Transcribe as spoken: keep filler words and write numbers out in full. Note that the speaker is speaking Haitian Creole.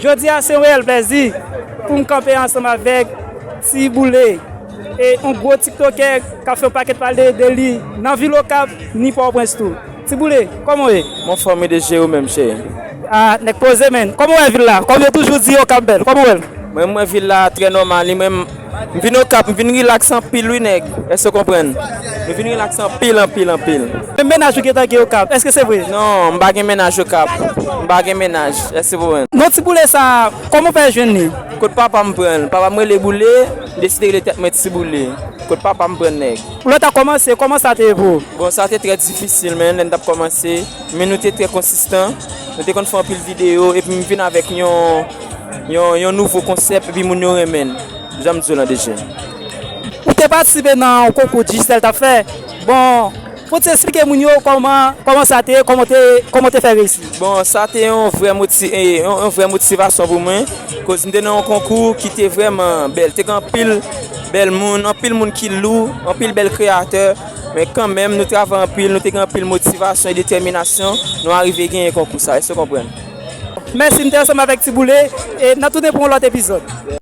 Jodi a se yon reyèl plèzi pou m kanpe ansanm avèk Ti Boule, e yon gwo tiktokè k ap fè yon pakèt pale de li nan vil Okap ni Pòtoprens tou. Ti Boule, kòman w ye? Mwen anfòm, e de je ou menm, cheri? Ah, nèg poze, menn. Kòman w wè vil la? Kòm yo toujou di, Okap bèl. Kòman w wè l? Mwen, mwen, vil la trè nòmal, li menm. M vin Okap, m vin rilaks anpil wi, nèg. Èske w konprann? M vin rilaks anpil, anpil, anpil. Men mennaj ou gentan gen Okap, èske se vre? Non, m pa gen mennaj Okap. M pa gen mennaj, èske w konprann? Non, Ti Boule sa, kòman w fè jwenn li? Kot papa m pran l. Papa m rele Boule, m deside rele tèt mwen Ti Boule. Kot papa m pran nèg. Lè w ta kòmanse, kòman sa te ye pou ou? Bon, sa te trè difisil, men, lè n t ap kòmanse. Men nou te trè konsistan. Nou te konn fè anpil videyo, epi m vin avèk yon, yon, yon nouvo konsèp, epi moun yo renmen l. Jan m di w lan deja. Ou te patisipe nan yon konkou Digicel t ap fè. Bon, fò w te esplike moun yo kòman, kòman sa te ye, kòman w te, kòman w te fè reyisi? Bon, sa te yon vrè moti-, eh, yon, yon vrè motivasyon pou mwen. Koz m te nan yon konkou ki te vrèman bèl. Te gen anpil bèl moun, anpil moun ki lou, anpil bèl kreyatè. Men kanmenm, nou travay anpil, nou te gen anpil motivasyon e detèminasyon. Nou arive genyen konkou sa. Èske w konprann? Mèsi, m te ansanm avèk Ti Boule, e n a tounen pou yon lòt epizòd.